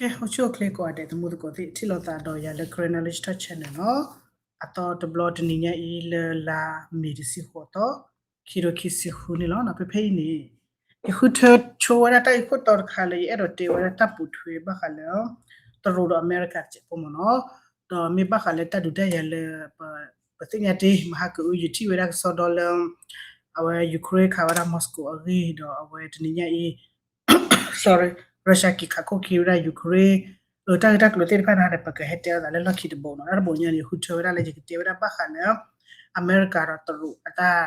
ကဲ အိၣ်ဆူၣ်အိၣ်ချ့ကိးဂၤဒဲး သမူသကိးသ့ၣ် ထံၣ်လိာ်သးဒီးယၤလၢ Karen Knowledge Talk Channel နီၤ. အသီတဘျီတနံၤညါအံၤလၢလါမ့ၤတဆံဃိးသီ ခံကထိခံဆံဃုန့ၣ်လီၤ. ဖဲဖဲအံၤန့ၣ် ယဃုထၢဆိဝဲဒၣ်တၢ်ဂ့ၢ်ခိၣ်တီတခါလၢ ယအဲၣ်ဒိးတဲဝဲဒၣ်တၢ်ပိာ်ထွဲဘၣ်ဃးလၢ တရူးဒီးအမဲရကၤတစဲးဖိမ့ၢ်နီၤ. ဒီးမ့ၢ်ဘၣ်ဃးလၢတၢ်ဒုးတၢ်ယၤလၢ ပသ့ၣ်ညါတ့ၢ် မဟါကအု ယထံၣ်ဝဲဒၣ်ကစီဒီလၢ အဝဲ Ukraine ခးဝဲဒၣ် Moscow အဂ့ၢ်ဒီး အဝဲတနံၤညါအံၤ sorry, Russia က့ၤခးခိၣ်ခံဝဲဒၣ် Ukraine အတၢ်ဂ့ၢ်တၢ်ကျိၤသ့ၣ်တဖၣ်န့ၣ်ဒီး ပကဟဲတဲလိာ်သးလၢလီၢ်ခံတဘိနီၤ. တၢ်တဘိညါန့ၣ် ယဃုထၢဝဲဒၣ်လၢယကတဲဝဲဒၣ်ဘၣ်ဃးလၢ အမဲရကၤဒီးတရူးအတၢ်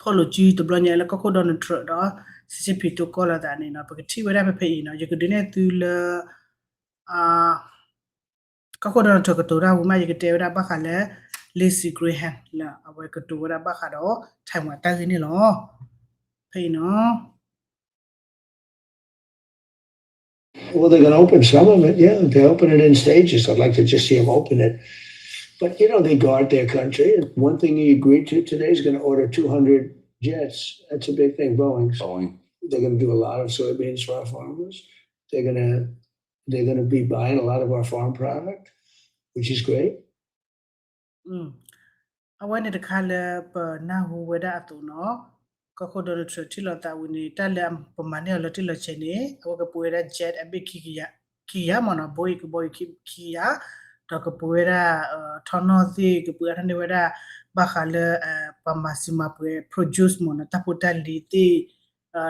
ဖီၣ်လိာ်စုတဘျီညါလၢကီၢ်ခိၣ် Donald Trump ဒီး Xi Jinping တိကိၢ်လိာ်သးန့ၣ်နီၤ. ပကထံၣ်ဝဲဒၣ်ဖဲဖဲအံၤနီၤ. ယကဒုးနဲၣ်သုလၢ ကီၢ်ခိၣ် Donald Trump ကတိၤတၢ်ဝံၤမး ယကတဲဝဲဒၣ်ဘၣ်ဃးလၢ Lindsey Graham လၢအဝဲကတိၤဝဲဒၣ်ဘၣ်ဃးဒီး Taiwan တၢ်ဂ့ၢ်န့ၣ်လီၤ. ဖဲအံၤနီၤ Well, they're going to open some of it. Yeah, they open it in stages. I'd like to just see them open it. But, you know, they guard their country. One thing he agreed to today is going to order two hundred jets. That's a big thing, Boeing. Boeing. They're going to do a lot of soybeans for our farmers. They're going to, they're going to be buying a lot of our farm product, which is great. အဝဲန့ၣ်တခါလၢပနၢ်ဟူဝဲဒၣ်အသိးနီၤ, ကီၢ်ခိၣ် Donald Trump ထံၣ်လိာ်သးဝံၤန့ၣ် တၢ်လၢပမၤန့ၢ်အီၤလီၤတံၢ်လီၤဆဲးန့ၣ် အဝဲကပှ့ၤဝဲဒၣ် jet အဘ့ၣ်ခံကယၤမ့ၢ်နီၤ, Boeing ကဘီယူၤခံကယၤ, ဒီးကပှ့ၤဝဲဒၣ် ထီၣ်နီၢ်သ့ၣ် ကပှ့ၤအါထီၣ်န့ၢ်ဝဲဒၣ် ဘၣ်ဃးလၢ ပှၤမၤစံးမၤပှဲၤ produce မ့ၢ်နီၤ, တၢ်ဖိတၢ်လံၤသ့ၣ် ဒီး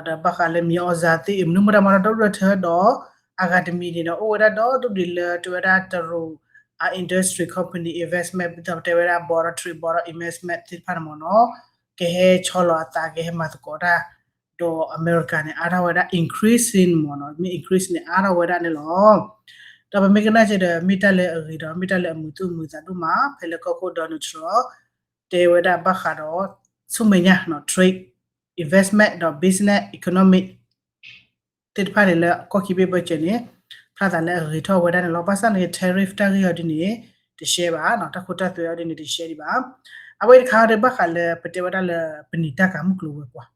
ဘၣ်ဃးလၢမံၤအီၣ်စၢ်သ့ၣ် မနုၤမတၤမတၤဒီဒူၣ်ဒီထၢဒီး အဂၤတမံၤန့ၣ်ဒီး အိၣ်ဝဲဒၣ်ဒီဒူၣ်ဒံးလၢ တဲဝဲဒၣ်တရူး industry company investment ပတဲဝဲဒၣ် border trade border investment သ့ၣ်တဖၣ်န့ၣ်မ့ၢ်နီၤ, ကဟဲဆီလီၤအသး ကဟဲမၤသကိးတၢ် ဒီးအမဲရကၤန့ၣ် အါထီၣ်ဝဲဒၣ် increasing မ့ၢ်နီၤ, မ့ၢ် increase န့ၣ် အါထီၣ်ဝဲဒၣ်န့ၣ်လီၤ. ဒီးပမ့ၢ်ကနၣ်က့ၤဒီး မ့ၢ်တၢ်လၢအဂ့ၤဒီး မ့ၢ်တၢ်လၢအမုာ်သူၣ်မုာ်သးဒိၣ်မး ဖဲလၢကီၢ်ခိၣ် Donald Trump တဲဝဲဒၣ်ဘၣ်ဃးဒီး ဆူမဲာ်ညါ trade investment ဒီး business economic သ့ၣ်တဖၣ်န့ၣ်လၢကီၢ်ခံဘ့ၣ်ဘၢစၢၤန့ၣ် ဖျါသးလၢအဂ့ၤထီၣ်ဝဲဒၣ်န့ၣ်လီၤ. ဘၣ်ဆၣ်န့ၣ် tariff တၢ်ဂ့ၢ်အီၤဒ်န့ၣ် တရှဲဘၣ်နီၤ, တၢ်ခိတၢ်သွဲအီၤဒ်န့ၣ် တရှဲဒံးဘၣ်. အဝဲတခါအံၤဘၣ်ဃးလၢပတဲဝဲဒၣ်လၢ ပနံာ်တၢ်ကၤမုၢ်ကျိၤဝဲၤကွာ်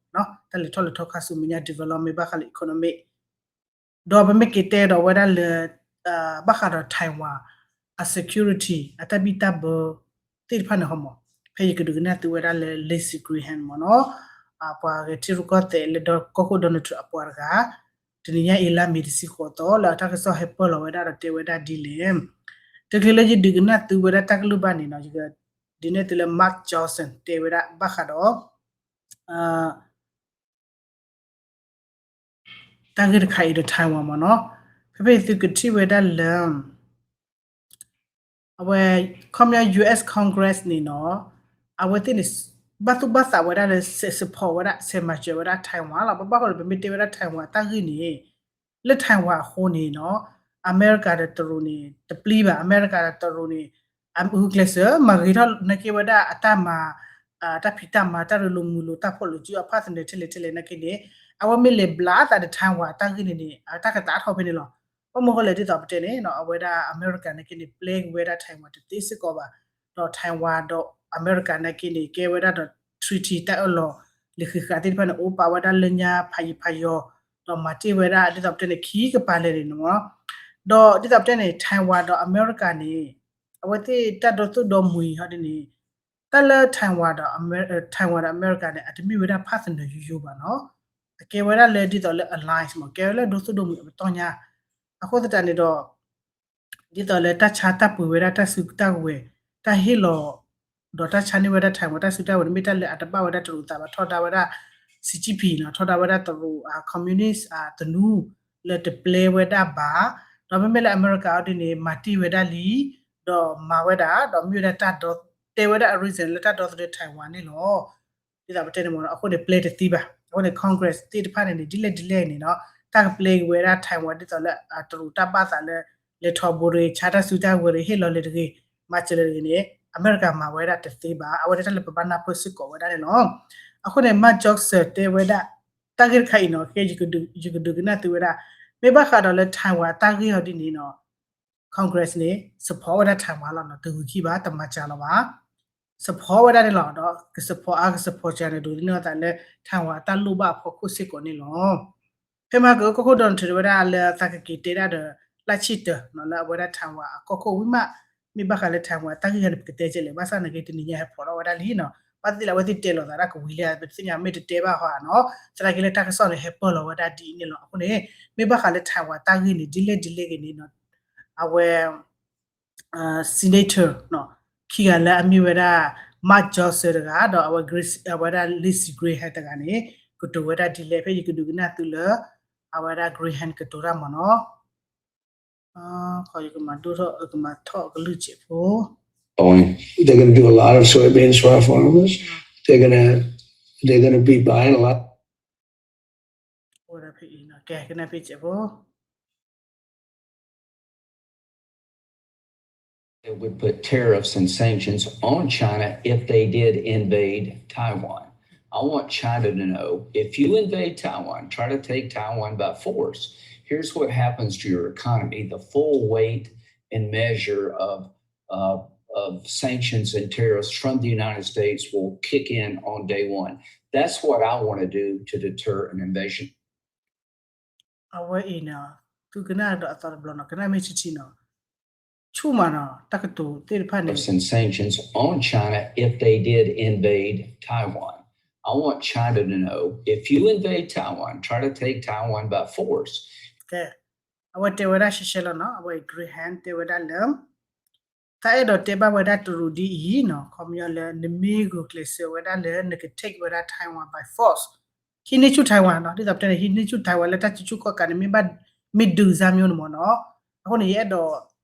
တၢ်လဲၤထီၣ်လဲၤထီခါဆူမဲာ်ညါ development ဘၣ်ဃးလၢ economic ဒီးပမ့ၢ်က့ၤတဲဒီးဝဲဒၣ်လၢ ဘၣ်ဃးဒီး Taiwan အ security အတၢ်ဘံၣ်တၢ်ဘၢသ့ၣ်တဖၣ်န့ၣ်ဟီမး, ဖဲယကဒုးကနၣ်သုဝဲဒၣ်လၢ Lindsey Graham မ့ၢ်နီၤ, ပှၤဂဲၤထံရူၢ်ကီၢ်သဲးလၢကီၢ်ခိၣ် Donald Trump အပှၤတဂၤ တနံၤညါအံၤလါမ့ၤတဆံဃိးသီ လၢအတၢ်ကစီၣ်ဟဲပၢၢ်လီၤဝဲဒၣ်ဒီးတဲဝဲဒၣ်ဒ်လဲၣ်. တချုးလၢယဒုးကနၣ်သုဝဲဒၣ်တၢ်ကလုၢ်ဘၣ်န့ၣ်နီၤ, ယကဒုးနဲၣ်သုလၢ Mark Johnson တဲဝဲဒၣ်ဘၣ်ဃးဒီး တၢ်ဂ့ၢ်တခါအံၤဒီး Taiwan မ့ၢ်နီၤ, ဖဲဖဲသုကထံၣ်ဝဲဒၣ်လၢ အဝဲ ခီပညီ US Congress န့ၣ်နီၤ, အဝဲသ့ၣ်န့ၣ် ဘၣ်သူၣ်ဘၣ်သးဝဲဒၣ်လၢ support ဝဲဒၣ် ဆဲးမၤစၢၤဝဲဒၣ် Taiwan လီၤ. ဘၣ်ဘၣ်ဃိဒီး ပမ့ၢ်တဲဝဲဒၣ် Taiwan အတၢ်ဂ့ၢ်န့ၣ် လၢ Taiwan အဃိန့ၣ်နီၤ, အမဲရကၤဒီးတရူးန့ၣ် တပျံၤဘၣ်, အမဲရကၤဒီးတရူးန့ၣ် အဂုာ်ကျဲးစၢး မၤဂ့ၤထီၣ်နာ်က့ဝဲဒၣ်အတၢ်မၤ တၢ်ဖံးတၢ်မၤ တၢ်ရ့လိာ်မုာ်လိာ် တၢ်ဖီၣ်လိာ်စုအဖၣ်သနၢၣ်ထဲလဲၣ်ထဲလဲၣ်နာ်က့န့ၣ် အဝဲမ့ၢ်လဲၤဘျးသးဒီး Taiwan အတၢ်ဂ့ၢ်န့ၣ်န့ၣ် အတၢ်ကသးထီၣ်ဖဲန့ၣ်လီၤ. ဘၣ်မနုၤဃိလဲၣ်ဒ်သိးပတဲန့ၣ်နီၤ, အဝဲဒၣ်အမဲရကၤနာ်က့န့ၣ် ပျဲက့ၤဝဲဒၣ် Taiwan တသ့စ့ၢ်ကီးဘၣ်, ဒီး Taiwan ဒီးအမဲရကၤနာ်က့န့ၣ် ကဲဝဲဒၣ်ဒီး treaty တၢ်အၢၣ်လီၤ လံာ်ဃံးဃာ်သ့ၣ်တဖၣ်န့ၣ် အိၣ်ပာ်ဝဲဒၣ်လၢညါဖးယံၤဖးယီၤ, ဒီးမၤတ့ၢ်ဝဲဒၣ်ဒ်သိးပတဲန့ၣ် ခံကပၤလဲၣ်န့ၣ်နီၤ. ဒီးဒ်သိးပတဲန့ၣ် Taiwan ဒီးအမဲရကၤန့ၣ် အဝဲသ့ၣ်တၢ်ဒီသူၣ်ဒီမှံၤဟီဒ်န့ၣ် တၢ်လၢ Taiwan ဒီး Taiwan ဒီးအမဲရကၤန့ၣ် အတမ့ၢ်ဝဲဒၣ် partner ယိယိဘၣ်နီၤ, အကဲဝဲဒၣ်လၢဒ်သိးလၢ alliance မ့ၢ် ကဲဝဲလၢဒီသူၣ်ဒီမှံၤအပတီၢ်ညါ, အဃိသတးန့ၣ်ဒီး ဒ်သိးလၢတၢ်ဆါတၢ်ပှ့ၤဝဲဒၣ်တၢ်စုတၢ်ကဝဲၤ, တၢ်ဟ့ၣ်လီၤ ဒီးတၢ်ဆါန့ၢ်ဝဲဒၣ် Taiwan တၢ်စုတၢ်ကဝဲၤန့ၣ် မ့ၢ်တၢ်လၢအတဘၣ်ဝဲဒၣ်တရူးသးဘၣ်, ထီဒါဝဲဒၣ် Xi Jinping နီၤ, ထီဒါဝဲဒၣ်တရူး communist သနူ လၢတပျဲဝဲဒၣ်ဘၣ်, ဒီးမ့မ့ၢ်လၢအမဲရကၤအီၤဒ်န့ၣ် မၤတ့ၢ်ဝဲဒၣ်လံ, ဒီးမၤဝဲဒၣ် ဒီးမ့ၢ်ဝဲဒၣ်တၢ်ဒီ တဲဝဲဒၣ်အ reason လၢတၢ်ဒီသဒၢ Taiwan န့ၣ်လီၤ. ဒ်သိးပတဲန့ၣ်မ့ၢ်နီၤ, အဃိန့ၣ် ပျဲတသ့ဘၣ်. အဃိန့ၣ် Congress သ့ၣ်တဖၣ်န့ၣ်န့ၣ် ဒ်လဲၣ်ဒ်လဲၣ်န့ၣ်နီၤ, တၢ်ကပျဲက့ၤဝဲဒၣ် Taiwan ဒ်သိးလၢ တရူးတၢ်ဘၣ်သးလၢ လဲၤထီဘိတဂ့ၤ, ဆါတၢ်စုတၢ်ကဝဲၤတဂ့ၤ, ဟ့ၣ်လီၤလဲၤတဂ့ၤ, မၤစၢၤလဲၤတဂ့ၤန့ၣ် အမဲရကၤမၤဝဲဒၣ်တသ့ဘၣ်. အဝဲန့ၣ်တၢ်လၢပဘၣ်နၢ်ပၢၢ်စ့ၢ်ကီးဝဲဒၣ်န့ၣ်လီၤ. အဃိန့ၣ် Mark Johnson တဲဝဲဒၣ် တၢ်ဂ့ၢ်တခါအံၤနီၤ, ကဲ ယကဒုးကနၣ်သုဝဲဒၣ်, မ့ၢ်ဘၣ်ဃးဒီးလၢ Taiwan အတၢ်ဂ့ၢ်အီၤဒ်န့ၣ်နီၤ Congress န့ၣ် support ဝဲဒၣ် Taiwan လီၤနီၤ, တဂုာ်ခံဘၣ်, တမၤစှၤလီၤဘၣ်, support ဝဲဒၣ်န့ၣ်လီၤ. ဒီးက support အါက support စှၤန့ၣ် ဒိးသန့ၤအသးလၢ Taiwan အတၢ်လိၣ်ဘၣ်အဖီခိၣ်စ့ၢ်ကီးန့ၣ်လီၤ. ဖဲမဟါကီၢ်ခိၣ် Donald Trump တဲဝဲဒၣ်လၢအသးကက့ၤတဲဒၣ်ဒီး လၢဆ့တၢ်နီၤ လၢအဝဲဒၣ် Taiwan အကီၢ်ခိၣ်ဝံၤမး, မ့ၢ်ဘၣ်ဃးလၢ Taiwan အတၢ်ဂ့ၢ်န့ၣ် ပကတဲကဲလဲၣ်, ဘၣ်ဆၣ်နာ်က့ တနံၤညါဟဲဖျိးထီၣ်ဝဲဒၣ်လံနီၤ, ဘၣ်သ့ၣ်လၢအဝဲသ့ၣ်တဲလီၤသးဒၣ်ကဝံၤလံ ပသ့ၣ်ညါမ့ၢ်တတဲဘၣ်ဃီဧါနီၤ, သနာ်က့လၢတၢ်ကစီၣ်န့ၣ် ဟဲပၢၢ်လီၤဝဲဒၣ်ဒ်အံၤန့ၣ်လီၤ. အဃိန့ၣ် မ့ၢ်ဘၣ်ဃးလၢ Taiwan တၢ်ဂ့ၢ်န့ၣ် ဒ်လဲၣ်ဒ်လဲၣ်ဂ့ၤန့ၣ်နီၤ, အဝဲ senator နီၤ ခံဂၤလၢအမ့ၢ်ဝဲဒၣ် Mark Johnson တဂၤ ဒီးအဝဲ Grace အဝဲဒၣ် Lindsey Graham တဂၤန့ၣ် ကတိၤဝဲဒၣ်ဒ်လဲၣ် ဖဲယကဒုးကနၣ်သုလၢ အဝဲဒၣ် Graham ကတိၤတၢ်မ့ၢ်နီၤ, ယကမၤဒိၣ်ထီၣ် ကမၤထီၣ်ကလုၢ်စဲးဖိ They're going to do a lot of soybeans for our farmers. They're going to they're going to be buying a lot. ကနၣ်ဖဲစဲးဖိ It would put tariffs and sanctions on China if they did invade Taiwan. I want China to know if you invade Taiwan, try to take Taiwan by force, here's what happens to your economy. The full weight and measure of uh, of sanctions and tariffs from the United States will kick in on day one. That's what I want to do to deter an invasion. အဝဲအံၤန့ၣ် သုကနၣ်ဒီးအသီတဘျီနီၤ ကနၣ်မ့ၢ်ထံထံနီၤ ဆူၣ်မးနီၤ တၢ်ကတိၤသ့ၣ်တဖၣ်န့ၣ် and sanctions on China if they did invade Taiwan. I want China to know if you invade Taiwan, try to take Taiwan by force. ကဲ အဝဲတဲဝဲဒၣ်ရှဲရှဲလီၤနီၤ အဝဲအံၤ Graham တဲဝဲဒၣ်လၢ တၢ်အဲၣ်ဒိးတဲဘၣ်ဝဲဒၣ်တရူးဒ်အံၤနီၤ ခီပညီလၢ နမ့ၢ်ဂုာ်ကျဲးစၢးဝဲဒၣ်လၢ နက take ဝဲဒၣ် Taiwan by force ဟံးန့ၢ်ဆူၣ် Taiwan နီၤ ဒ်သိးပတဲန့ၣ် ဟံးန့ၢ်ဆူၣ် Taiwan လၢတၢ်စုဆူၣ်ခီၣ်ကးန့ၣ် မ့ၢ်ဘၣ် မ့ၢ်ဒုးစါမ့ၢ်န့ၣ်မ့ၢ်နီၤ အဃိန့ၣ် ယအဲၣ်ဒိး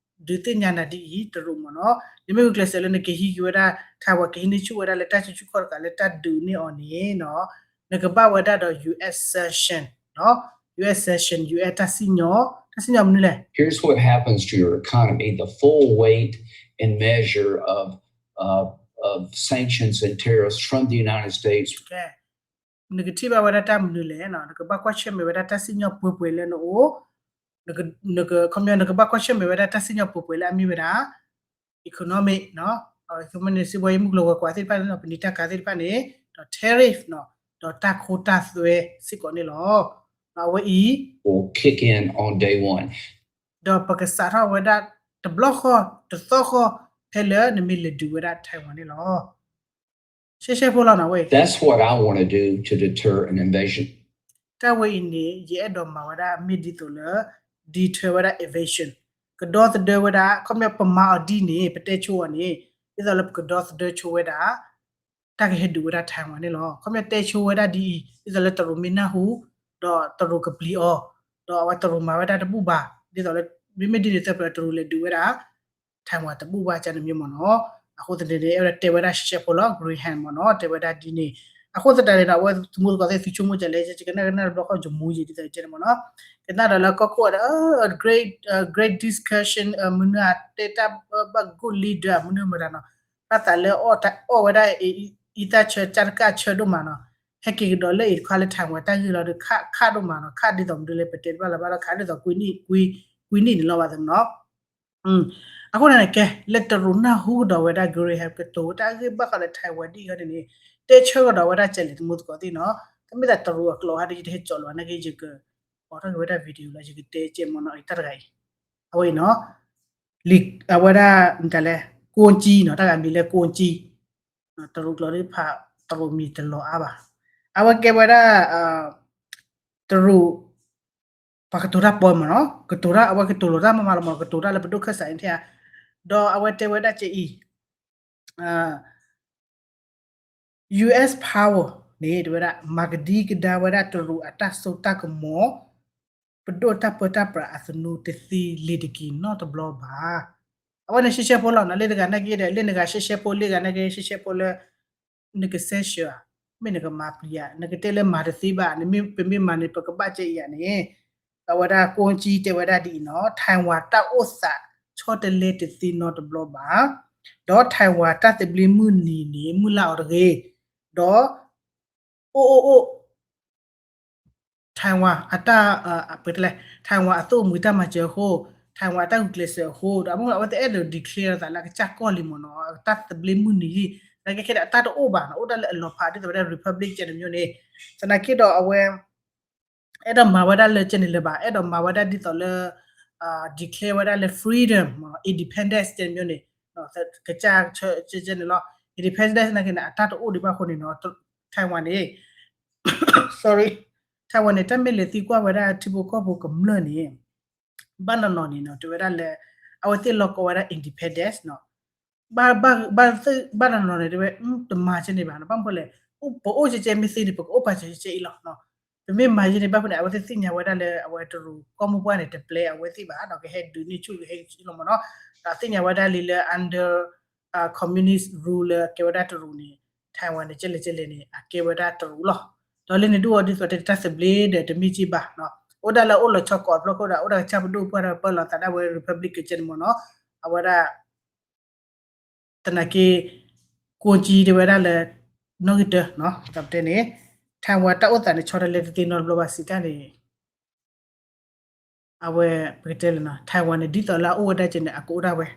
ဒုးသ့ၣ်ညါနၤဒ်အံၤ တရူးမ့ၢ်နီၤ နမ့ၢ်ဂုာ်ကျဲးစၢးလၢနကဟံးက့ၤဝဲဒၣ် Taiwan ကဟံးန့ၢ်ဆူၣ်ဝဲဒၣ်လၢတၢ်စုဆူၣ်ခီၣ်တကးလၢတၢ်ဒုးန့ၢ်အီၤန့ၣ်နီၤ နကဘၣ်ဝဲဒၣ်ဒီး US sanction နီၤ US sanction US တၢ်စံၣ်ညီၣ် တၢ်စံၣ်ညီၣ်မနုၤလဲၣ် Here's what happens to your economy, the full weight and measure of, uh, of sanctions and tariffs from the United States. နကထံၣ်ဘၣ်ဝဲဒၣ်တၢ်မနုၤလဲၣ်နီၤ နကဘၣ်ကွၢ်ဆၢၣ်မဲာ်ဝဲဒၣ်တၢ်စံၣ်ညီၣ်ပှဲၤပှဲၤလၢနအိၣ် နက ခီပညီ နကဘၣ်ကွၢ်ဆၢၣ်မဲာ်ဝဲဒၣ်တၢ်စံၣ်ညီၣ်ပှဲၤပှဲၤလၢအမ့ၢ်ဝဲဒၣ် economic နီၤ economic န့ၣ် စံးဘီယံၤမုၢ်ကျိၤဝဲၤကွာ်သ့ၣ်တဖၣ်န့ၣ် ပနံာ်တၢ်ကၤသ့ၣ်တဖၣ်န့ၣ် ဒီး tariff နီၤ ဒီးတၢ်ခိတၢ်သွဲစ့ၢ်ကီးန့ၣ်လီၤ. အဝဲအံၤ will kick in on day one. ဒီးပကစးထီၣ်ဝဲဒၣ်တဘျီဃီ တသီဃီ ဖဲလၢနမ့ၢ်လဲၤဒုးဝဲဒၣ် Taiwan န့ၣ်လီၤ. ရှဲရှဲဖိလီၤနီၤဝဲ That's what I want to do to deter an invasion. တၢ်ဝဲအံၤန့ၣ် ယအဲၣ်ဒိးမၤဝဲဒၣ်မ့ၢ်ဒ်သိးလၢ deter ဝဲဒၣ် invasion ကဒီသဒၢဝဲဒၣ် ခီပညီပမၤအီၤဒ်န့ၣ် ပတဲဆိအီၤန့ၣ် ဒ်သိးလၢပကဒီသဒၢဆိဝဲဒၣ် တၢ်ကဟဲဒုးဝဲဒၣ် Taiwan န့ၣ်လီၤ. ခီပညီတဲဆိဝဲဒၣ်ဒ်အံၤ ဒ်သိးလၢတရူးမ့ၢ်နၢ်ဟူ ဒီးတရူးကပျံၤအီၤ ဒီးအဝဲတရူးမၤဝဲဒၣ်တဘူၣ်ဘၣ် ဒ်သိးလၢ မ့မ့ၢ်ဒ်န့ၣ်သပှၢ်တရူးလဲၤဒုးဝဲဒၣ် Taiwan တဘူၣ်ဘၣ်ကန့ၣ်မ့ၢ်မ့ၢ်နီၤ. အဃိသတးန့ၣ် အဲၣ်ဝဲဒၣ်တဲဝဲဒၣ်ရှဲရှဲဖိလီၤ Graham မ့ၢ်နီၤ တဲဝဲဒၣ်ဒ်န့ၣ်. အဃိသတးန့ၣ်ဒီး အဝဲသမူသကိးသ့ၣ်သုဆိကမိၣ်ကလဲၣ် ယကနၣ်ကနၣ်တဘျီဃီ ယမူယံာ်ဒ်သိးယတဲန့ၣ်မ့ၢ်နီၤ. ကနၣ်ဒီးလၢကီၢ်ခိၣ်ဒီး great great discussion မနုၤအတဲတၢ်ဘၣ် good leader မနုၤမတၤနီၤ. ဘၣ်သးလၢအီၣ်ဝဲဒၣ် အံသၣ်ဆၢ ကၢ်တကၢ်ဆၢဒိၣ်မးနီၤ. ဟဲက့ၤကဒီးလၢအံၤတခါလၢ Taiwan တၢ်ဂ့ၢ်လီၤဒီး ခးခးဒိၣ်မးနီၤ ခးဒ်သိးမနုၤလဲၣ် ပတဲတဘၣ်လၢၤဘၣ်ဒီး ခးဒ်သိးကွံနံၣ် ကွံနံၣ်န့ၣ်လီၤဘၣ်သ့ၣ်မ့ၢ်နီၤ. အဃိန့ၣ်န့ၣ် ကဲ လၢတရူးနၢ်ဟူကဒီးဝဲဒၣ် Graham ကတိၤတၢ်ဂ့ၢ်ဘၣ်ဃးလၢ Taiwan ဒ်အံၤန့ၣ်န့ၣ် တဲဆၢကဒီးဝဲဒၣ်ကဲလဲၣ် သမူသကိးသ့ၣ်နီၤ. တမ့ၢ်သးတရူးအကျိာ်ဟါဒီး ယတဟဲကၠီလီၤ နာ်က့ ယကအိးထီၣ်က့ၤဝဲဒၣ် video လီၤ ယကတဲကဲမ့ၢ်နီၤ အံၤတၢ်တဂၤအံၤ အဝဲအံၤနီၤ လံာ် အဝဲဒၣ် မတၤလဲၣ် ကိကၠံနီၤ တၢ်ဂၤမံၤလၢကိကၠံ တရူးကျိာ်သ့ၣ်တဖၣ် တရူးမံၤတလီၤအါဘၣ်. အဝဲကဲဝဲဒၣ် တရူး ပှၤကတိၤတၢ်ပီမ့ၢ်နီၤ ကတိၤတၢ် အဝဲကတိၤလိာ်တၢ်မးမးလီၤမ့ၢ် ကတိၤတၢ်လၢပဒိၣ်ခၢၣ်စးအံၤထဲဧါ. ဒီးအဝဲတဲဝဲဒၣ်ကဲအံၤ US power န့ၣ် တဲဝဲဒၣ် မၤကဒံကဒါဝဲဒၣ်တရူးအတၢ်စိတၢ်ကမီၤ ပဒိၣ်တၢ်ပၢတၢ်ပြးအသနူတသံလ့ၤတက့ၤနီတဘျီဘၣ်. အဝဲန့ၣ်ရှဲရှဲဖိလီၤနီၤ လၢတဂၤနာ်က့ဒီး လၢနဂၤရှဲရှဲဖိ လၢဂၤနာ်က့ရှဲရှဲဖိလၢ နကစဲးဆှၢဧါ မ့ၢ်နကမၤပျံၤဧါ နကတဲလၢမၤတသ့ဘၣ် နမ့ၢ်ပမ့ၢ်မၤန့ၣ် ပကဘၣ်ကဲအံၤဧါန့ၣ် အဝဲဒၣ်ကိကၠံတဲဝဲဒၣ်ဒ်အံၤနီၤ Taiwan တၢ်အိၣ်သးဆီတလဲတသ့နီတဘျီဘၣ်. ဒီး Taiwan တၢ်သဘျ့မုၢ်နံၤန့ၣ် မုၢ်လၢ်အီၤတဂ့ၤ. ဒီး အိၣ်အိၣ်အိၣ် Taiwan အတၢ် ပတဲလဲၣ် Taiwan အသိၣ်အမှံၤတၢ်မၤစၢၤအဃိ Taiwan အတၢ်ဂုာ်ကျဲးစၢးအဃိ ဒီးအဝဲသ့ၣ်အဲၣ်ဒိး declare သးလၢအကစၢ်ကီၢ်လံမ့ၢ်နီၤ တၢ်သဘျ့မုၢ်နံၤလံ သနာ်က့ခဲဒီးအတၢ်တအိၣ်ဘၣ်နီၤ အိၣ်ဒၣ်လၢအလီၤဖးဒ်သိးဝဲဒၣ် republic ကဲန့ၣ်မ့ၢ်န့ၣ် သနာ်က့ဒီးအဝဲ အဲၣ်ဒိးမၤဝဲဒၣ်လၢကဲန့ၣ်လၢၤဘၣ်, အဲၣ်ဒိးမၤဝဲဒၣ်ဒ်သိးလၢ declare ဝဲဒၣ်လၢ freedom independence ကဲန့ၣ်န့ၣ် ကစၢ်ကဲန့ၣ်လီၤ. Independence နာ်က့န့ၣ် အတၢ်တအိၣ်ဒံးဘၣ်အဃိန့ၣ် Taiwan န့ၣ် sorry, Taiwan န့ၣ် တၢ်မ့ၢ်လဲၤသံကွၢ်ဝဲဒၣ်ထံဖိကီၢ်ဖိကမျၢၢ်န့ၣ် ဘၣ်နီၢ်နီၢ်န့ၣ်နီၤ တဲဝဲဒၣ်လၢ အဝဲသ့ၣ်လီၢ်ကီဝဲဒၣ် independence နီၤ. ဘၣ်နီၢ်နီၢ်န့ၣ် တဲဝဲ တမၤကဲန့ၣ်ဘၣ်နီၤ. ဘၣ်မနုၤလဲၣ်, ပအိၣ်ကဲကဲမ့ၢ်သ့န့ၣ် ပကအိၣ်ပာ်စၢၤကဲအံၤလီၤ. ပမ့ၢ်မၤကဲန့ၣ်ဘၣ်ဖဲန့ၣ် အဝဲသ့ၣ်သ့ၣ်ညါဝဲဒၣ်လၢ အဝဲတရူးကီၢ်မိၢ်ပှၢ်န့ၣ် တပျဲအဝဲသ့ၣ်ဘၣ်ဒီး ကဟဲဒုးန့ၢ်ဆူၣ်ကဟဲက့ၤလီၤမ့ၢ်နီၤ. ဒီးသ့ၣ်ညါဝဲဒၣ်လံလၢ under communist rule လၢကဲဝဲဒၣ်တရူးန့ၣ် Taiwan န့ၣ် ကဲလဲၣ်ကဲလဲၣ်န့ၣ် အကဲဝဲဒၣ်တရူးလီၤ. ဒီးလၢန့ၣ်ဒ်အံၤဒ်သိးတဲတၢ်သဘျ့ဒီးတမ့ၢ်က့ဘၣ်နီၤ. အိၣ်ဒၣ်လၢအိၣ်လီၤဆီကိးဖျိခိၣ်ဒီး အိၣ်ဒၣ်ကစၢ်ပဒိၣ်ပှၢ်ဒီးပၢလီၤသးဒၣ်ဝဲ republic ကဲန့ၣ်မ့ၢ်နီၤ. အဝဲဒၣ် သနာ်က့ ကိကံတဲဝဲဒၣ်လၢ နီၣ်ဂံၢ်တၢ ဒီးပတဲန့ၣ် Taiwan တၢ်အိၣ်သးန့ၣ် ဆီတလဲတသ့နီတဘျီဘၣ်စံးတၢ်န့ၣ် အဝဲ ပကတဲလဲၣ်နီၤ Taiwan န့ၣ် ဒ်သိးလၢအအိၣ်ဝဲဒၣ်ကဲန့ၣ် အကအိၣ်ဒၣ်ဝဲ.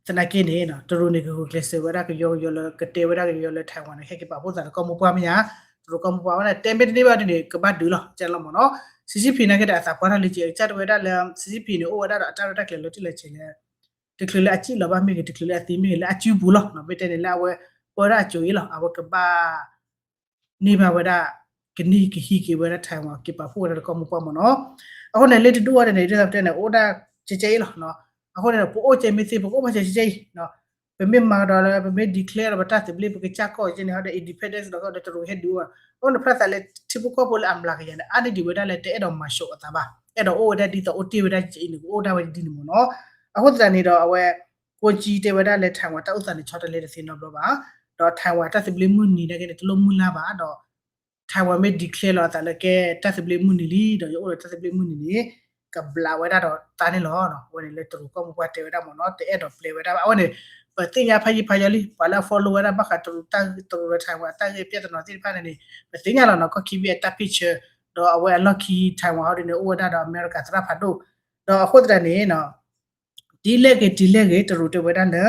သနာ်က့န့ၣ် တရူးန့ၣ် ကဂုာ်ကျဲးစၢးဝဲဒၣ်ကယီကယီလၢ ကတဲဝဲဒၣ်ကယီလၢ Taiwan န့ၣ် ဟဲက့ၤပာ်ဖှိၣ်သးလၢကီၢ်မိၢ်ပှၢ်မ့ၢ်ဧါ, တရူးကီၢ်မိၢ်ပှၢ်ဝဲဒၣ် တဲမ့ၢ်တန့ၢ်ဘၣ်ဒ်န့ၣ် ကဘၣ်ဒုးလီၤ ကဲလီၤမ့ၢ်နီၤ. စံးစံဖံးနာ်က့ဒီး အသးပှၢ်ထီၣ်လံက့ ကစၢ်တဝဲဒၣ်လၢ စံးစံဖံးန့ၣ် အိၣ်ဝဲဒၣ်ဒီးအတၢ်ရဲၣ်တၢ်ကျဲၤလီၤတံၢ်လီၤဆဲးလၢ တချုးလၢအစံၣ်လီၤဘၣ်မ့ၢ်ဂ့ၤ တချုးလၢအသံမ့ၢ်ဂ့ၤ လၢအစုပူၤလီၤ. မ့ၢ်တဲန့ၣ်လၢအဝဲပၢဒၣ်အစိၤအံၤလီၤ အဝဲကဘၣ် န့ၢ်ဘၣ်ဝဲဒၣ် ကန့ၢ်ကဟံးက့ၤဝဲဒၣ် Taiwan က့ၤပာ်ဖှိၣ်ဝဲဒၣ်လၢကီၢ်မိၢ်ပှၢ်မ့ၢ်နီၤ. အဃိန့ၣ် လၢတဒူၣ်အီၤန့ၣ် ဒ်သိးပတဲန့ၣ် အိၣ်ဒၣ်ကဲကဲအံၤလီၤ. အဃိန့ၣ် ပအိၣ်ကဲမ့ၢ်သ့ ပကအိၣ်ဘၣ်ကဲကဲအံၤ ပမ့ၢ်မၤကဒီးလၢ ပမ့ၢ် declare ဒီးပတၢ်သဘျ့ ပကစၢ်ကီၢ်ကဲန့ၣ် ဟီဒီး independence ဒီးကီၢ်ဒီးတရူးဟဲဒုးဝဲ အဃိန့ၣ် ဖျါသးလၢထံဖိကီၢ်ဖိလၢအမျးကယၤန့ၣ် အါန့ၢ်ဒံးဝဲဒၣ်လၢတအဲၣ်ဒိးမၤဆိးအသးဘၣ်, အဲၣ်ဒိးအိၣ်ဝဲဒၣ်ဒ်သိးအိၣ်တ့ၢ်ဝဲဒၣ်ကဲအံၤန့ၣ် ကအိၣ်ဒၣ်ဝဲဒ်န့ၣ်မ့ၢ်နီၤ. အဃိသတးန့ၣ်ဒီးအဝဲ ကိကံတဲဝဲဒၣ်လၢ Taiwan တၢ်အိၣ်သးန့ၣ် ဆီတလဲတသ့နီတဘျီဘၣ်, ဒီး Taiwan တၢ်သဘျ့မုၢ်နံၤနာ်က့န့ၣ် တလိၣ်မုၢ်လၢ်ဘၣ်ဒီး Taiwan မ့ၢ် declare လီၤအသးလၢကဲ တၢ်သဘျ့မုၢ်နံၤလံ ဒီးယအိၣ်ဒီးတၢ်သဘျ့မုၢ်နံၤန့ၣ် ကဘျးဝဲဒၣ်ဒီးတၢ်န့ၣ်လီၤ. အဝဲန့ၣ်လၢတရူးကီၢ်မိၢ်ပှၢ်တဲဝဲဒၣ်မ့ၢ်နီၤ တအဲၣ်ဒိးပျဲဝဲဒၣ်ဘၣ်. အဝဲန့ၣ် ပသ့ၣ်ညါဖးယံၤဖးယီၤလံ ပှၤလၢအ follow ဝဲဒၣ်ဘၣ်ဃးတရူး တရူးဒီး Taiwan အတၢ်ဂ့ၢ်ပြဿနာသ့ၣ်တဖၣ်န့ၣ်န့ၣ် ပသ့ၣ်ညါလီၤနီၤ ကီၢ်ခံဘ့ၣ်အတၢ် picture ဒီးအဝဲအလီၢ်ခံ Taiwan ဟီဒ်န့ၣ် အိၣ်ဝဲဒၣ်ဒီးအမဲရကၤသရၣ်ဖးဒိၣ် ဒီးအဃိသတးန့ၣ် ဒ်လဲၣ်ဂ့ၤဒ်လဲၣ်ဂ့ၤ တရူးတဲဝဲဒၣ်လၢ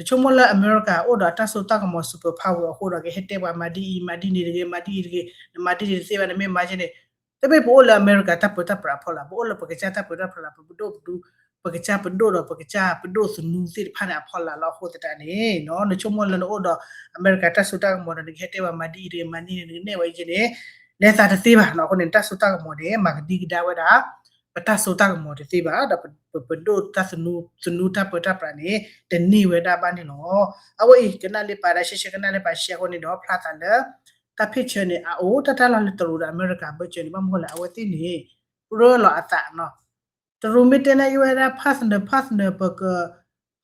နဆိကမိၣ်လၢအမဲရကၤအိၣ်ဒီးအတၢ်စိတၢ်ကမီၤ super power အဃိဒီး ကဟဲတဲပှၤမၤဒ်အံၤ မၤဒ်န့ၣ်တဂ့ၤ မၤဒ်အံၤတဂ့ၤ နမၤဒ်န့ၣ်တသ့ဘၣ် နမ့ၢ်မၤကဲန့ၣ် တမ့ၢ်ပအိၣ်လၢအမဲရကၤတၢ်ပၢတၢ်ပြးအဖီလာ် ပအိၣ်လၢပကစၢ်တၢ်ပၢတၢ်ပြးလၢ ပပဒိၣ်ပဒူ ပကစၢ်ပဒိၣ်ဒီးပကစၢ်ပဒိၣ်သနူသ့ၣ်တဖၣ်န့ၣ်အဖီလာ်လီၤ. အဃိသတးန့ၣ် နဆိကမိၣ်လၢနအိၣ်ဒီးအမဲရကၤတၢ်စိတၢ်ကမီၤဒီး နကဟဲတဲပှၤမၤဒ်အံၤတဂ့ၤ မၤဒ်န့ၣ်တဂ့ၤ နကနဲၣ်ဝဲကဲန့ၣ် လဲၤသးတသ့ဘၣ်နီၤ. အဃိန့ၣ် တၢ်စိတၢ်ကမီၤန့ၣ် မၤကဒံကဒါဝဲဒၣ် ပတၢ်စိတၢ်ကမီၤတသ့ဘၣ် ဒီးပဒိၣ်တၢ်သနူ သနူတၢ်ပၢတၢ်ပြးန့ၣ် တန့ၢ်ဝဲဒၣ်ဘၣ်န့ၣ်လီၤ. အဝဲအံၤ ကနၣ်လၢပာ်ဒၣ်ရှဲရှဲ ကနၣ်လၢပာ်ရှဲအဃိန့ၣ်ဒီး ဖျါသးလၢ တၢ် picture န့ၣ် အအိၣ်တၢ်တၢ်လီၢ်လၢတရူးဒီးအမဲရကၤဘၢၣ်စၢၤန့ၣ် ဘၣ်မနုၤလဲၣ် အဝဲသ့ၣ်န့ၣ် ရၢလီၤအသးနီၤ. တရူးမ့ၢ်တဲန့ၢ်ဝဲဒၣ် partner partner ပက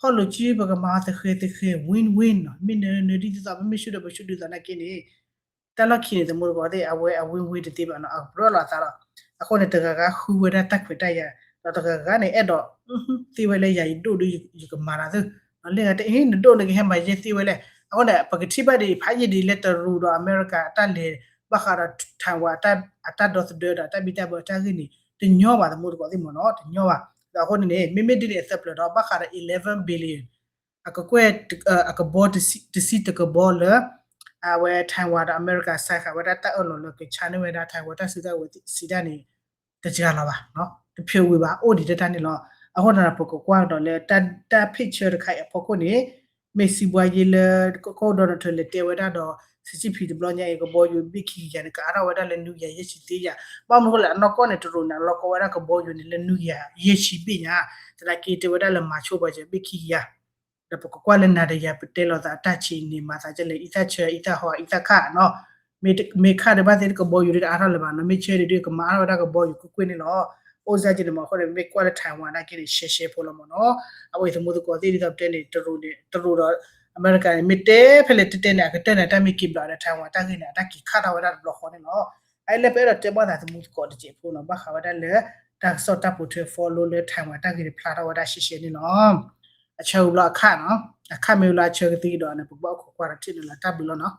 ဖီၣ်လိာ်စု ပကမၤအီၤသဃဲၤသဃဲၤ win win နီၤ. မ့ၢ်န နဒ်သိး မ့မ့ၢ်ဆူၣ်ဒီးပဆူၣ်ဒ်သိးနာ်က့န့ၣ် တၢ်လီၢ်ခံန့ၣ် သမူသကိးသ့ၣ် အဝဲအ win win တသ့ဘၣ်နီၤ အရၢလီၤအသးလီၤ. အဃိန့ၣ် တဂၤဂၤဃုဝဲဒၣ်တၢ်ခွဲးတၢ်ယာ် ဒီးတဂၤဂၤန့ၣ် အဲၣ်ဒိး သ့ဝဲလၢယၤယဒိၣ်ဒီးယကမၤတၢ်သ့ လၢဂၤတအ့ နဒိၣ်နကဟဲမၤယဲၢ်သ့ဝဲလဲၣ်. အဃိန့ၣ် ပကထံၣ်ဘၣ်ဒ်အံၤ ဖးယံာ်ဒ်အံၤလၢတရူးဒီးအမဲရကၤအတၢ်လဲၤ ဘၣ်ဃးဒီး Taiwan အတၢ်ဒိးသဒၢဒီးတၢ်ဘံၣ်တၢ်ဘၢအတၢ်ဂ့ၢ်န့ၣ် တညီဘၣ် သမူသကိးသ့ၣ်မ့ၢ်နီၤ တညီဘၣ်. ဒီးအဃိန့ၣ်န့ၣ် မ့မ့ၢ်ဒ်န့ၣ်အသၢပျၢၤဒီး ဘၣ်ဃးဒီး eleven billion အကကွဲၢ် အကဘီတဆံတကဘီလၢ အဝဲ Taiwan ဒီးအမဲရကၤ sign ဃာ်ဝဲဒၣ်တၢ်အၢၣ်လီၤလၢကဆါန့ၢ်ဝဲဒၣ် Taiwan တၢ်စုတၢ်ဝဲၤစံးတၢ်န့ၣ် တစှၤလီၤဘၣ်, တဖျိးဝံၤဘၣ် အိၣ်ဒံးတၢ်တၢ်န့ၣ်လီၤ. အဃိန့ၣ်ဒီး ပကကွၢ်ကဒီးလၢ တၢ် picture တခါအံၤအဖီခိၣ်န့ၣ် မ့ၢ်စံးဘှါယ့လၢ ကီၢ် Donald Trump လဲၤတဲဝဲဒၣ်ဒီး Xi Jinping တဘျီညါအံၤ ကဘီယူၤဘ့ၣ်ခံကယၤန့ၣ် ကအါထီၣ်ဝဲဒၣ်လၢနွံကယၤယဲၢ်ဆံသ့ယၤ, ဘၣ်မနုၤအဃိလဲၣ် အနီၢ်ကီၢ်န့ၣ် တရူးန့ၣ် အလီၢ်ကီဝဲဒၣ်ကဘီယူၤန့ၣ်လၢနွံကယၤယဲၢ်ဆံဘ့ၣ်ညါ, သနာ်က့တဲဝဲဒၣ်လၢမၤဆိပှၤစၢၤဘ့ၣ်ခံကယၤ ဒီးပကကွၢ်လၢနၤဒီးယၤ ပတဲလိာ်သးတၢ်ဆံးန့ၣ် မၤသးကလဲၣ် အံသၣ်ဆၢ အံသၣ်ဟီ အံသၣ်ခၣ်နီၤ, မ့ၢ်ခၣ်ဒံးဘၣ်သ့ၣ်တကဘီယူၤဒ်တအါထီၣ်လၢၤဘၣ်နီၤ, မ့ၢ်ဆၢဒံးဒ်ကမၤအါထီၣ်ဝဲဒၣ်ကဘီယူၤကွ့ၢ်ကွ့ၢ်န့ၣ်လီၤ. အိၣ်စ့ၢ်ကီးန့ၣ်မ့ၢ်အဃိန့ၣ် မ့ၢ်ကွၢ်လၢ Taiwan နာ်က့န့ၣ်ရှဲရှဲဖိလီၤမ့ၢ်နီၤ. အဝဲအံၤသမူသကိးသ့ၣ်ဒ်သိးပတဲန့ၣ် တရူးဒီး အမဲရကၤန့ၣ် မ့ၢ်တဲဖဲလဲၣ်တဲတဲန့ၣ် အကတၢၢ်န့ၣ် တၢ်မ့ၢ်က့ၤဘျးဒီး Taiwan တၢ်ဂ့ၢ်န့ၣ် အတၢ်က့ၤခးထီၣ်ဝဲဒၣ်တဘျီဃီန့ၣ်လီၤ. အအံၤလၢပအဲၣ်ဒိးတဲဘၣ်သးသမူသကိးတစဲးဖိနီၤ ဘၣ်ဃးဝဲဒၣ်လၢ တၢ်ကစီၣ်တၢ်ပိာ်ထွဲ follow လၢ Taiwan တၢ်ဂ့ၢ်န့ၣ်ဖျါထီၣ်ဝဲဒၣ်ရှဲရှဲန့ၣ်လီၤ. အဆၢဂ့ၤဘျီအခါနီၤ, အခါမ့ၢ်ဝံၤလၢအဆၢကသံကဒီးန့ၣ် ပကဘၣ်အိၣ်ခိးကွၢ်ဒီးထံၣ်န့ၣ်လီၤ တၢ်ဘျုးလီၤနီၤ.